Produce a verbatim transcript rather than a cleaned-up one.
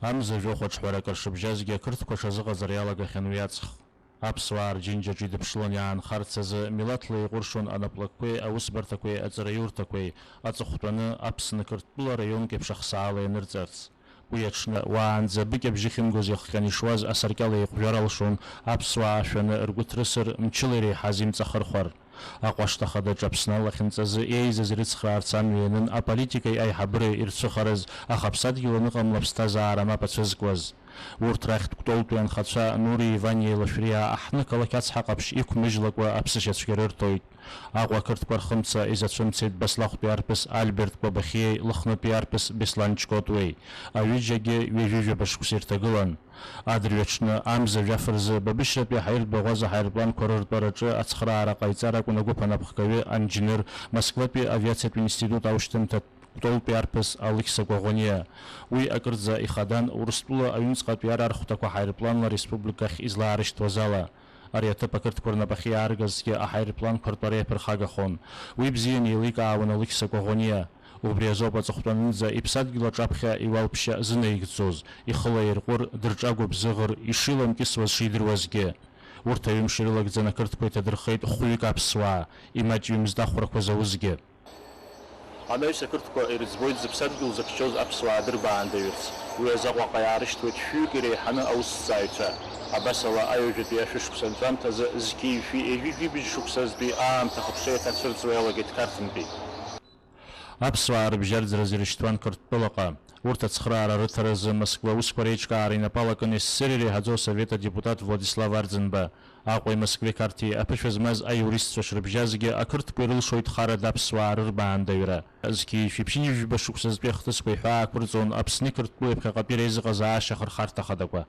Амза жәохә аҿҳәара акыр шыбжьазгьы ақырҭқәа рҽазыҟаҵара иалагахьан уи аҵх. Аԥсуаа рџьынџьаҿ идыԥшылан иаанхарц азы милаҭла еиҟәыршон анаплакқәеи аусбарҭақәеи аҵараиурҭақәеи аҵыхәтәаны Аԥсны Қырҭтәыла раионк еиԥш ахсаала ианырҵарц. Уи аҽны, уаанӡа быкьа бжьы ахьымгоз иахҟьаны ишуаз асаркьал еиҟәжәар алшон, аԥсуаа ашәаны ргәы ҭрысыр, мчыла иреиҳаз имҵахырхәар. Аҟәашҭа хадаҿ Аԥсны алахьынҵазы еизаз ирыцхраарц амҩа ианын аполитикеи аиҳабыреи ирцәыхараз, аха аԥсадгьыл аныҟамла аԥсҭазаара мап ацәызкуаз. Урҭ рахьтә Кәтолтәи анхацәа Нури Ваниеи Лашәриаа аҳҭны-қалақь ацҳа ҟаԥшь иқәмыжьлакәа аԥсышьацәгьа рырҭоит. Аҟәа ақырҭқәа рхымца изацәымцеит Баслахәтәи арԥыс Альберт Кәабахиеи Лыхнытәи арԥыс Беслан Ҷкотуеи. Аҩыџьагьы ҩажәи жәаба шықәса ирҭагылан. Адырҩаҽны, амза жәаф рзы, Бабышьратәи аҳаиртә баӷәаза аҳаирпланқәа рыртәараҿы ацхраара ҟаиҵар акәын агәыԥ анапхгаҩы анџьныр, Москватәи авиациатә институт аушьҭымҭа Кәтолтәи арԥыс Алықьса Коӷониа. Уи акырӡа ихадан Урыстәыла аҩныҵҟатәи ар архәҭақәа ҳаирпланла ареспубликахь излаарышьҭуаз ала. Ари аҭыԥ ақырҭқәа рнапахьы иааргазҭгьы аҳаирпланқәа ртәара иаԥырхагахон. Уи бзианы еиликаауан Алықьса Коӷониа. Убри азоуп аҵыхәтәанынӡа иԥсадгьыл аҿаԥхьа иуалԥшьа зынаигӡоз, ихы лаирҟәыр, дырҿагәыбзыӷыр, ишиламкьысуаз шидыруазгьы. Урҭ аҩымш ирылагӡан ақырҭқәа иҭадырхеит хәҩык аԥсуаа, имаҷҩымзт ахәрақәа заузгьы. Анаҩс ақырҭқәа ирыӡбоит зыԥсадгьыл зыхьчоз аԥсуаа дырбаандаҩырц. Уи азы Аҟәаҟа иаарышьҭуеит шәҩык иреиҳаны аусҭҵааҩцәа. Абасала, аҩажәатәи ашәышықәса анҵәамҭазы зқьи жәшәи ҩажәи жәибжь шықәсазтәи аамҭа ахыԥша еиҭацәырҵуа иалагеит Қарҭынтәи. Аԥсуаа рыбжьарӡразы ирышьҭуан Қырҭтәылаҟа. Урҭ ацхыраара рыҭаразы Москва аусқәа реиҿкаара инапы алакын СССР иреиҳаӡоу асовет адепутат Владислав Арӡынба. Аҟәеи Москвеи Қарҭи аԥышәа змаз аиуристцәа шрыбжьазгьы, ақырҭқәа ирылшоит харада аԥсуаа рырбаандаҩра. Зқьи жәшәи ԥшьынҩажәи жәба шықәсазтәи ахҭысқәа иҳәаақәырҵон Аԥсни Қырҭтәылеи ԥхьаҟатәи реизыҟазаашьа ахырхарҭа хадақәа.